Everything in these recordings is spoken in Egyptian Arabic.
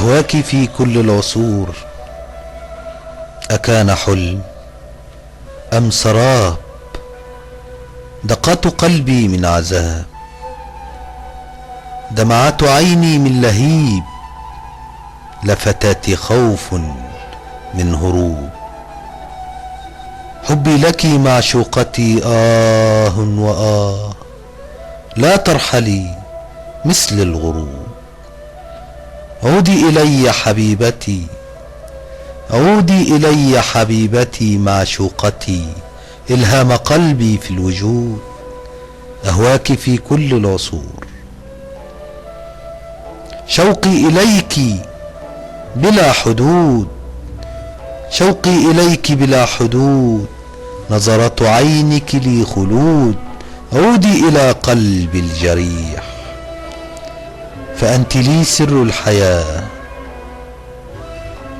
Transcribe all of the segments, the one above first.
أهواك في كل العصور. أكان حلم أم سراب؟ دقات قلبي من عذاب، دمعات عيني من لهيب، لفتاتي خوف من هروب. حبي لك معشوقتي آه وآه، لا ترحلي مثل الغروب. عودي إلي حبيبتي، عودي إلي حبيبتي معشوقتي، إلهام قلبي في الوجود، أهواك في كل العصور. شوقي إليك بلا حدود، شوقي إليك بلا حدود، نظرة عينك لي خلود، عودي إلى قلبي الجريح، فأنت لي سر الحياة،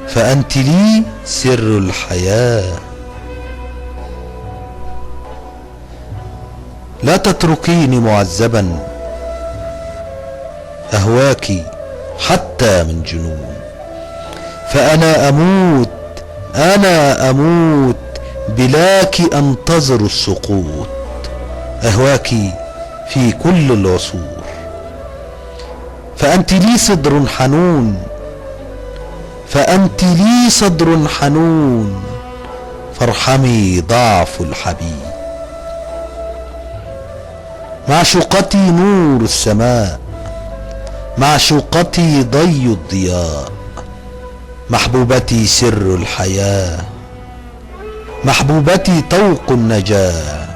فأنت لي سر الحياة. لا تتركيني معذبا، أهواك حتى من جنون، فأنا أموت، أنا أموت بلاك أنتظر السقوط، أهواك في كل العصور. فأنت لي صدر حنون، فأنت لي صدر حنون، فارحمي ضعف الحبيب. معشوقتي نور السماء، معشوقتي ضي الضياء، محبوبتي سر الحياة، محبوبتي طوق النجاة.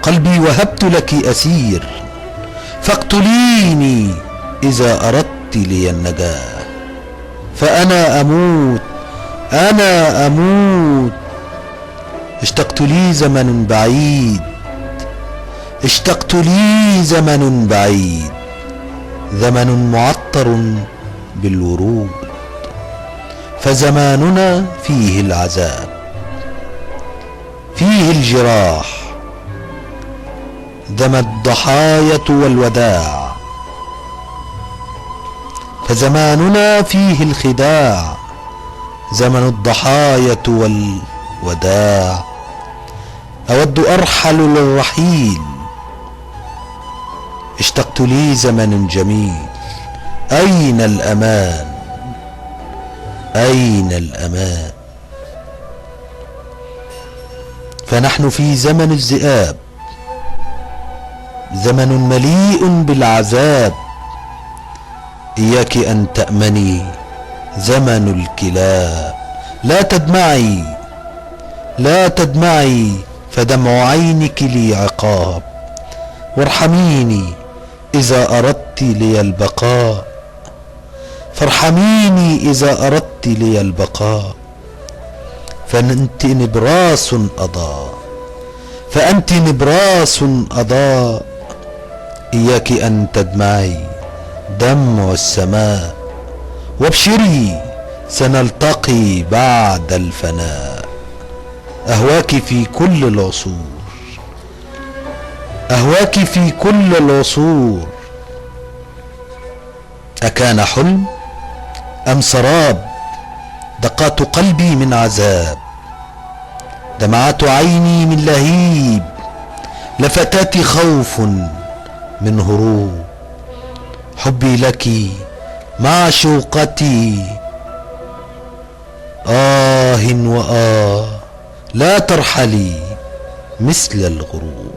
قلبي وهبت لك أسير، فاقتليني إذا أردت لي النجاة، فأنا أموت، أنا أموت. اشتقت لي زمن بعيد، اشتقت لي زمن بعيد، زمن معطر بالورود، فزماننا فيه العذاب، فيه الجراح، دم الضحايا والوداع، فزماننا فيه الخداع، زمن الضحايا والوداع. أود أرحل للرحيل، اشتقت لي زمن جميل، أين الأمان، أين الأمان؟ فنحن في زمن الذئاب، زمن مليء بالعذاب، إياك أن تأمني زمن الكلاب. لا تدمعي، لا تدمعي، فدمع عينك لي عقاب، وارحميني إذا أردت لي البقاء، فارحميني إذا أردت لي البقاء. فأنت نبراس أضاء، فأنت نبراس أضاء، إياك أن تدمعي دمع السماء، وابشري سنلتقي بعد الفناء. أهواك في كل العصور، أهواك في كل العصور. أكان حلم أم سراب؟ دقات قلبي من عذاب، دمعات عيني من لهيب، لفتاتي خوف من هروب. حبي لك معشوقتي آه وآه، لا ترحلي مثل الغروب.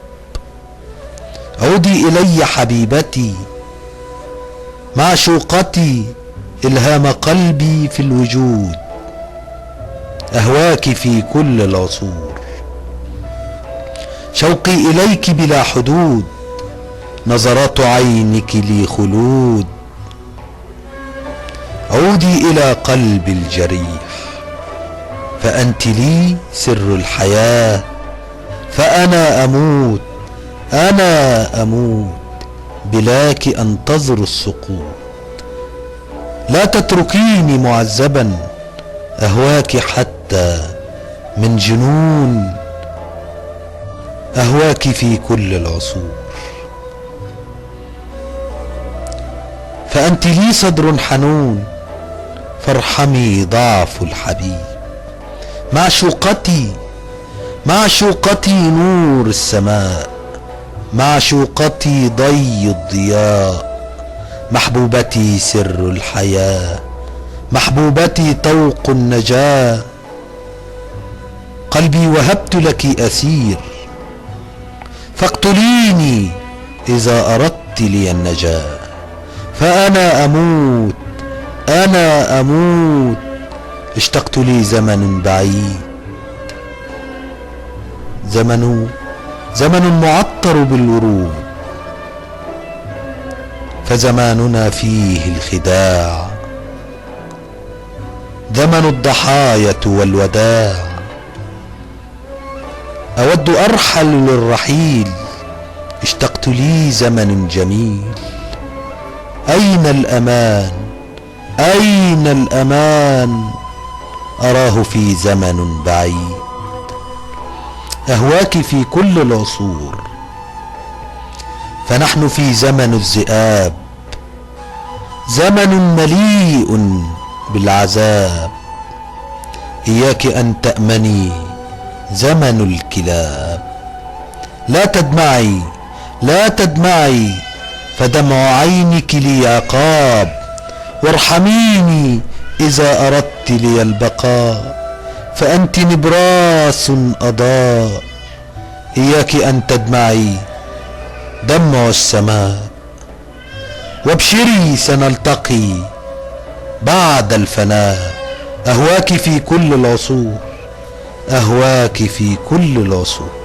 عودي إلي حبيبتي معشوقتي، إلهام قلبي في الوجود، أهواك في كل العصور. شوقي إليك بلا حدود، نظرات عينك لي خلود، عودي إلى قلبي الجريح، فأنت لي سر الحياة، فأنا أموت، أنا أموت بلاك أنتظر السقوط. لا تتركيني معذبا، أهواك حتى من جنون، أهواك في كل العصور. فأنت لي صدر حنون، فارحمي ضعف الحبيب. معشوقتي معشوقتي نور السماء، معشوقتي ضي الضياء، محبوبتي سر الحياة، محبوبتي طوق النجاة. قلبي وهبت لك أسير، فاقتليني إذا أردت لي النجاة، فأنا أموت أنا أموت، اشتقت لي زمن بعيد، زمن معطر بالورود، فزماننا فيه الخداع، زمن الضحايا والوداع. أود أرحل للرحيل، اشتقت لي زمن جميل. أين الأمان أين الأمان، أراه في زمن بعيد. أهواك في كل العصور، فنحن في زمن الذئاب، زمن مليء بالعذاب. إياك أن تأمني زمن الكلاب. لا تدمعي لا تدمعي، فدمع عينك لي عقاب، وارحميني إذا أردت لي البقاء، فأنت نبراس أضاء. إياك أن تدمعي دمع السماء، وابشري سنلتقي بعد الفناء. أهواك في كل العصور، أهواك في كل العصور.